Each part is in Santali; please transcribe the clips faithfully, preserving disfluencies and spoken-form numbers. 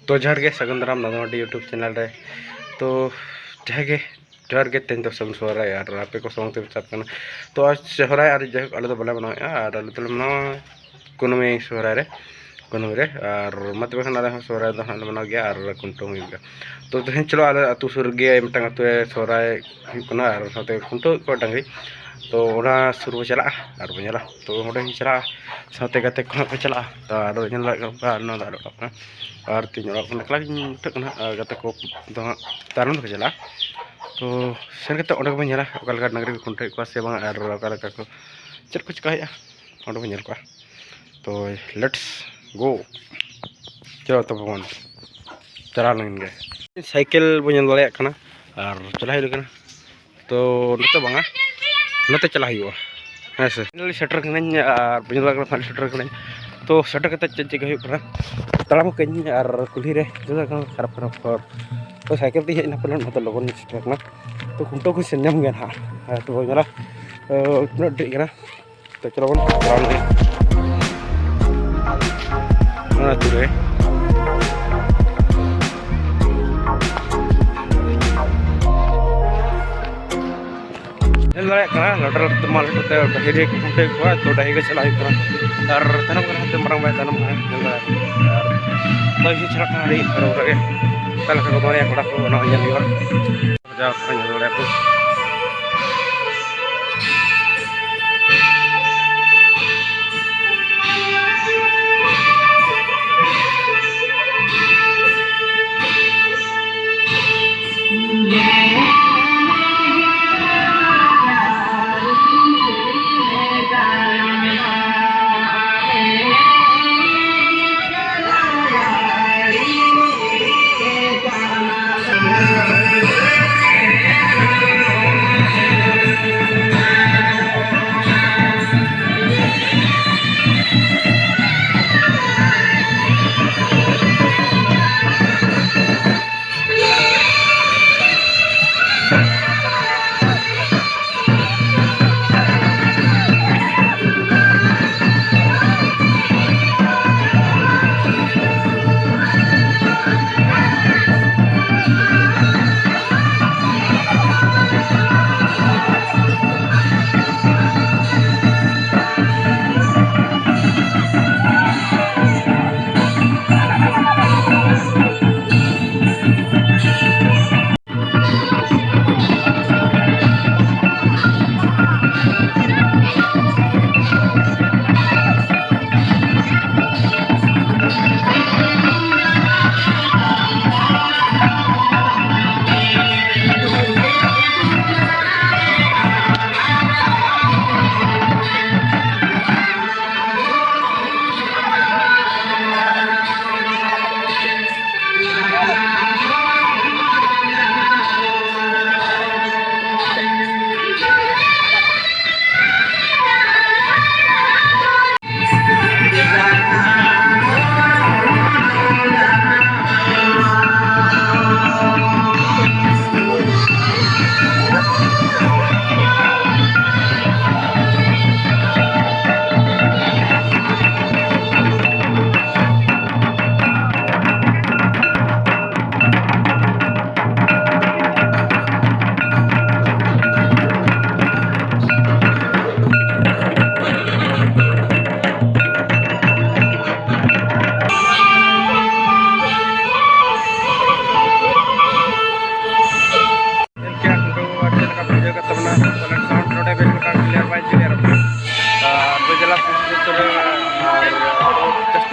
ᱛᱚ ᱡᱚᱦᱟᱨ ᱜᱮ, ᱥᱟᱹᱜᱩᱱ ᱫᱟᱨᱟᱢ ᱱᱟᱣᱟ ᱢᱤᱫᱴᱤᱡ YouTube ᱪᱮᱱᱮᱞ ᱨᱮ᱾ ᱛᱚ ᱡᱟᱦᱟᱸ ᱜᱮ ᱡᱚᱦᱟᱨ ᱜᱮ, ᱛᱮᱦᱮᱧ ᱫᱚ ᱥᱟᱹᱜᱩᱱ ᱥᱚᱦᱨᱟᱭ ᱟᱨ ᱟᱯᱮ ᱠᱚ ᱥᱟᱶᱛᱮ ᱪᱟᱞᱟᱜ ᱠᱟᱱᱟ᱾ ᱛᱚ ᱟᱡ ᱥᱚᱦᱨᱟᱭ ᱟᱨ ᱡᱟᱭᱦᱳᱠ ᱟᱞᱮ ᱫᱚ ᱵᱟᱞᱮ ᱢᱟᱱᱟᱣᱮᱫᱼᱟ ᱟᱨ ᱟᱞᱮ ᱫᱚᱞᱮ ᱢᱟᱱᱟᱣᱟ ᱠᱩᱱᱟᱹᱢᱤ ᱥᱚᱦᱨᱟᱭ ᱨᱮ, ᱠᱩᱱᱟᱹᱢᱤ ᱨᱮ᱾ ᱟᱨ ᱢᱟ ᱛᱚᱵᱮ ᱠᱷᱟᱱ ᱟᱞᱮ ᱦᱚᱸ ᱥᱚᱦᱨᱟᱭ ᱫᱚ ᱦᱟᱸᱜ ᱞᱮ ᱢᱟᱱᱟᱣ ᱜᱮᱭᱟ ᱟᱨ ᱠᱷᱩᱱᱴᱟᱹᱣ ᱦᱚᱸ ᱦᱩᱭᱩᱜ ᱜᱮᱭᱟ᱾ ᱛᱚ ᱛᱮᱦᱮᱧ ᱪᱚᱞᱚ ᱟᱞᱮ ᱟᱹᱛᱩ ᱥᱩᱨ ᱨᱮᱜᱮ ᱢᱤᱫᱴᱟᱝ ᱟᱹᱛᱩ ᱨᱮ ᱥᱚᱦᱨᱟᱭ ᱦᱩᱭᱩᱜ ᱠᱟᱱᱟ ᱟᱨ ᱥᱟᱶᱛᱮ ᱠᱷᱩᱱᱴᱟᱹᱣ ᱠᱚ ᱰᱟᱹᱝᱨᱤ᱾ ᱛᱚ ᱚᱱᱟ ᱥᱩᱨ ᱵᱚ ᱪᱟᱞᱟᱜᱼᱟ ᱟᱨ ᱵᱚ ᱧᱮᱞᱟ᱾ ᱛᱚ ᱚᱸᱰᱮ ᱦᱚᱸ ᱪᱟᱞᱟᱜᱼᱟ, ᱥᱟᱶᱛᱮ ᱜᱟᱛᱮ ᱠᱚᱦᱚᱸ ᱠᱚ ᱪᱟᱞᱟᱜᱼᱟ᱾ ᱛᱚ ᱟᱨ ᱧᱮᱞ ᱫᱟᱲᱮᱭᱟᱜ ᱠᱟᱱᱟ ᱯᱮ, ᱟᱨ ᱱᱚᱣᱟ ᱫᱚ ᱟᱨ ᱚᱲᱟᱜ ᱠᱟᱱᱟ᱾ ᱟᱨ ᱛᱤᱧ ᱚᱲᱟᱜ ᱠᱷᱚᱱ ᱮᱠᱞᱟ ᱜᱤᱧ ᱩᱴᱷᱟᱹᱜ ᱠᱟᱱᱟ᱾ ᱟᱨ ᱜᱟᱛᱮ ᱠᱚ ᱫᱚ ᱦᱟᱸᱜ ᱛᱟᱭᱱᱚᱢ ᱛᱮᱠᱚ ᱪᱟᱞᱟᱜᱼᱟ᱾ ᱛᱚ ᱥᱮᱱ ᱠᱟᱛᱮ ᱚᱸᱰᱮ ᱜᱮᱵᱚᱱ ᱧᱮᱞᱟ ᱚᱠᱟ ᱞᱮᱠᱟ ᱰᱟᱹᱝᱨᱤ ᱠᱚ ᱠᱷᱩᱱᱴᱟᱹᱣᱮᱫ ᱠᱚᱣᱟ ᱥᱮ ᱵᱟᱝ, ᱟᱨ ᱚᱠᱟ ᱞᱮᱠᱟ ᱠᱚ ᱪᱮᱫ ᱠᱚ ᱪᱮᱠᱟᱭᱮᱫᱼᱟ, ᱚᱸᱰᱮ ᱵᱚᱱ ᱧᱮᱞ ᱠᱚᱣᱟ᱾ ᱛᱚ let's go, ᱪᱚᱞᱚ ᱛᱚᱵᱮ ᱵᱚᱱ ᱪᱟᱞᱟᱣ ᱞᱮᱱ ᱜᱮ᱾ ᱥᱟᱭᱠᱮᱞ ᱵᱚᱱ ᱧᱮᱞ ᱫᱟᱲᱮᱭᱟᱜ ᱠᱟᱱᱟ ᱟᱨ ᱪᱟᱞᱟᱣ ᱦᱩᱭᱩᱜ ᱠᱟᱱᱟ᱾ ᱛᱚ ᱱᱚᱛᱮ ᱵᱟᱝᱟ, ᱱᱚᱛᱮ ᱪᱟᱞᱟᱜ ᱦᱩᱭᱩᱜᱼᱟ᱾ ᱦᱮᱸ ᱥᱮ, finally ᱥᱮᱴᱮᱨ ᱠᱟᱹᱱᱟᱹᱧ ᱟᱨ ᱵᱟᱹᱧ ᱞᱟᱜᱟᱣ ᱠᱟᱱᱟ, finally ᱥᱮᱴᱮᱨ ᱠᱟᱹᱱᱟᱹᱧ᱾ ᱛᱚ ᱥᱮᱴᱮᱨ ᱠᱟᱛᱮ ᱪᱮᱫ ᱪᱤᱠᱟᱹ ᱦᱩᱭᱩᱜ ᱠᱟᱱᱟ, ᱛᱟᱲᱟᱢ ᱠᱟᱹᱧ ᱟᱨ ᱠᱩᱞᱦᱤ ᱨᱮ ᱡᱚᱛᱚ ᱠᱷᱚᱱ ᱠᱷᱟᱨᱟᱯ ᱠᱷᱟᱨᱟᱯ ᱦᱚᱨ᱾ ᱛᱚ ᱥᱟᱭᱠᱮᱞ ᱛᱮ ᱦᱮᱡ ᱮᱱᱟ, ᱯᱟᱞᱮᱱ ᱚᱱᱟᱛᱮ ᱞᱚᱜᱚᱱ ᱤᱧ ᱥᱮᱴᱮᱨ ᱠᱟᱱᱟ᱾ ᱛᱚ ᱠᱷᱩᱱᱴᱟᱹᱣ ᱠᱚ ᱥᱮᱱ ᱧᱟᱢ ᱜᱮᱭᱟ ᱱᱟᱦᱟᱜ᱾ ᱦᱮᱸ, ᱛᱚ ᱵᱚᱱ ᱧᱮᱞᱟ, ᱛᱚ ᱛᱤᱱᱟᱹᱜ ᱰᱮᱨᱤᱜ ᱠᱟᱱᱟ᱾ ᱛᱚ ᱪᱚᱞᱚ ᱵᱚᱱ ᱪᱟᱞᱟᱣ ᱞᱮᱱ ᱜᱮ᱾ ᱚᱱᱟ ᱟᱹᱛᱩ ᱨᱮ᱾ ᱧᱮᱞ ᱫᱟᱲᱮᱭᱟᱜ ᱠᱟᱱᱟ, ᱞᱟᱴᱟ ᱞᱟᱴᱟ ᱛᱮ ᱢᱟᱞ ᱞᱟᱴᱟ ᱛᱮ ᱰᱟᱹᱦᱤ ᱨᱮ ᱠᱚ ᱠᱷᱩᱱᱴᱟᱹᱣ ᱠᱚᱣᱟ, ᱛᱚ ᱰᱟᱹᱦᱤ ᱜᱮ ᱪᱟᱞᱟᱜ ᱦᱩᱭᱩᱜ ᱠᱟᱱᱟ᱾ ᱟᱨ ᱛᱟᱭᱱᱚᱢ ᱠᱟᱱᱟ ᱦᱟᱱᱛᱮ ᱢᱟᱨᱟᱝ ᱵᱷᱟᱭ ᱛᱟᱭᱱᱚᱢ ᱠᱟᱱᱟ, ᱧᱮᱞ ᱫᱟᱲᱮᱭᱟᱜ ᱠᱟᱱᱟ᱾ ᱟᱨ ᱛᱚ ᱤᱧ ᱪᱟᱞᱟᱜ ᱠᱟᱱᱟ ᱟᱹᱰᱤ ᱦᱚᱨᱚ ᱵᱚᱨᱚ ᱜᱮ, ᱚᱠᱟ ᱞᱮᱠᱟ ᱠᱚ ᱫᱚᱱᱮᱜᱼᱟ ᱠᱚᱲᱟ ᱠᱚ, ᱚᱱᱟ ᱦᱚᱸ ᱧᱮᱞ ᱦᱩᱭᱩᱜᱼᱟ᱾ ᱥᱟᱡᱟᱣ ᱠᱟᱛᱮ ᱧᱮᱞ ᱫᱟᱲᱮᱭᱟᱜᱼᱟ ᱠᱚ᱾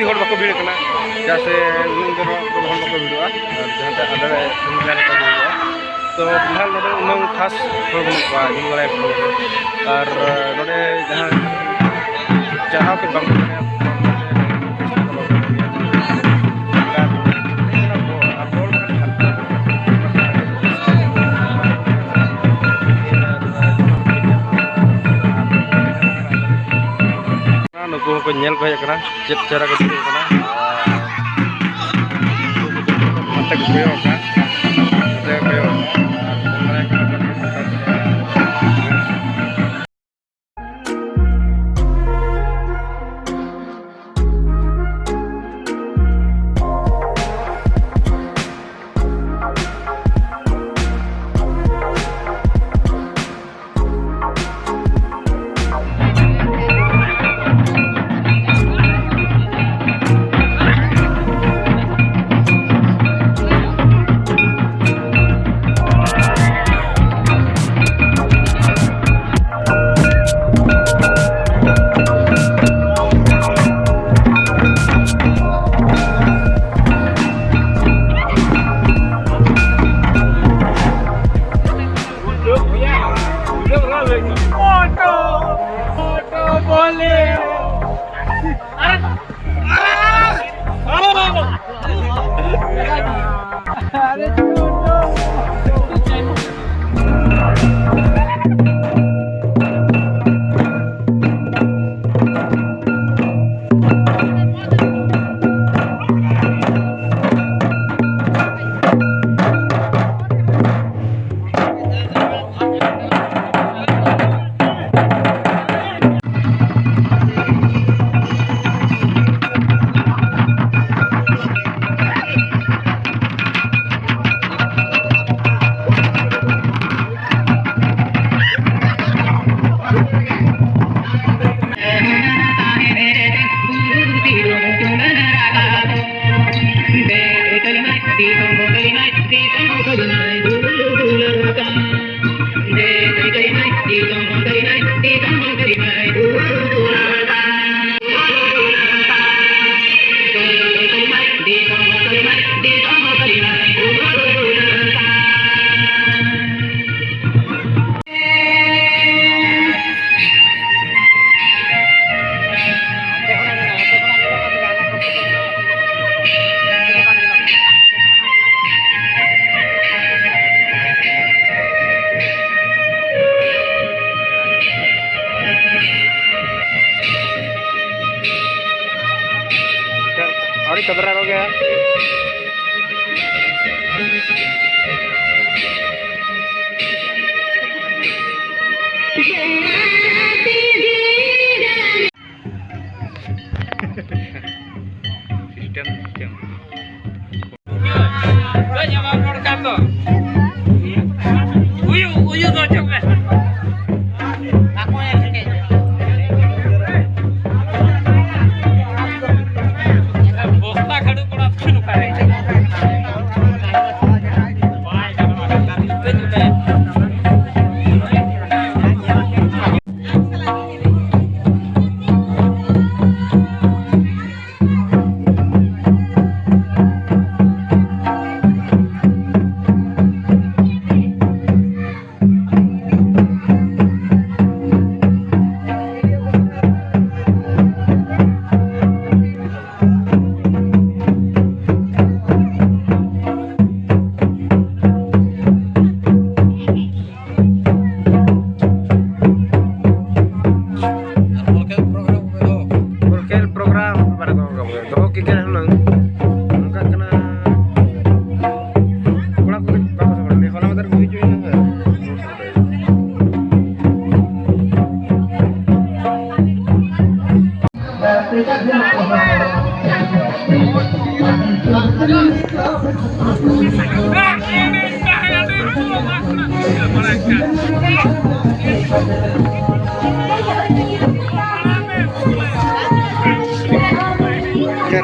ᱦᱚᱲ ᱵᱟᱠᱚ ᱵᱷᱤᱲ ᱠᱟᱱᱟ, ᱪᱮᱫᱟᱜ ᱥᱮ ᱱᱩᱱ ᱫᱚ ᱦᱚᱲ ᱵᱟᱠᱚ ᱵᱷᱤᱲᱚᱜᱼᱟ᱾ ᱟᱨ ᱡᱟᱦᱟᱸ ᱛᱮ ᱟᱞᱮ ᱥᱩᱨ ᱨᱮ ᱠᱚ ᱵᱷᱤᱲᱚᱜᱼᱟ, ᱛᱚ ᱯᱷᱤᱞᱦᱟᱞ ᱱᱚᱰᱮ ᱩᱱᱟᱹᱝ ᱠᱷᱟᱥ ᱦᱚᱲ ᱵᱟᱹᱱᱩᱜ ᱠᱚᱣᱟ, ᱧᱮᱞ ᱵᱟᱲᱟᱭ ᱠᱚ᱾ ᱟᱨ ᱱᱚᱰᱮ ᱡᱟᱦᱟᱸ ᱪᱟᱞᱟᱣ ᱠᱚ ᱵᱟᱝ ᱠᱚ ᱫᱟᱲᱮᱭᱟᱜᱼᱟ, ᱱᱩᱠᱩ ᱦᱚᱸᱠᱚ ᱧᱮᱞ ᱠᱚ ᱦᱮᱡ ᱟᱠᱟᱱᱟ, ᱪᱮᱫ ᱪᱮᱦᱨᱟ ᱠᱚ ᱫᱩᱲᱩᱵ ᱟᱠᱟᱱᱟ᱾ ᱟᱨ ᱱᱚᱛᱮ ᱠᱚ ᱠᱚᱭᱚᱜ ᱟᱠᱟᱫ, ᱱᱚᱛᱮ ᱠᱚ ᱠᱚᱭᱚᱜ ᱟᱠᱟᱫ᱾ ᱠᱟᱫᱨᱟ ᱨᱚᱜᱮ᱾ System, system. ᱩᱭᱩ, ᱩᱭᱩ ᱫᱚ ᱚᱪᱚᱜ ᱢᱮ᱾ ᱵᱚᱥᱛᱟ ᱠᱷᱟᱹᱲᱩ ᱠᱚᱲᱟ ᱛᱤᱱ ᱚᱠᱟᱨᱮ? ᱵᱚᱞ ᱠᱷᱮᱞ ᱯᱨᱳᱜᱨᱟᱢ ᱠᱚᱯᱮ ᱫᱚᱦᱚ ᱠᱟᱜᱼᱟ? ᱵᱚᱞ ᱠᱷᱮᱞ ᱯᱨᱳᱜᱨᱟᱢ ᱵᱟᱞᱮ ᱫᱚᱦᱚ ᱠᱟᱜᱼᱟ, ᱵᱚᱞᱮ ᱫᱚᱦᱚ ᱠᱮ ᱜᱮᱭᱟ ᱦᱩᱱᱟᱹᱝ᱾ ᱚᱱᱠᱟᱜ ᱠᱟᱱᱟ, ᱠᱚᱲᱟ ᱠᱚ ᱵᱟᱠᱚ ᱥᱟᱯᱚᱨᱴ ᱞᱮᱫᱟ, ᱦᱚᱞᱟ ᱢᱟᱫᱷᱮᱨ ᱠᱚ ᱦᱤᱡᱩᱜ ᱮᱱᱟ᱾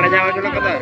ᱨᱟᱡᱟ ᱵᱟᱵᱩ ᱠᱟᱫᱟ᱾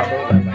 ᱫᱚ ᱵᱟᱝ᱾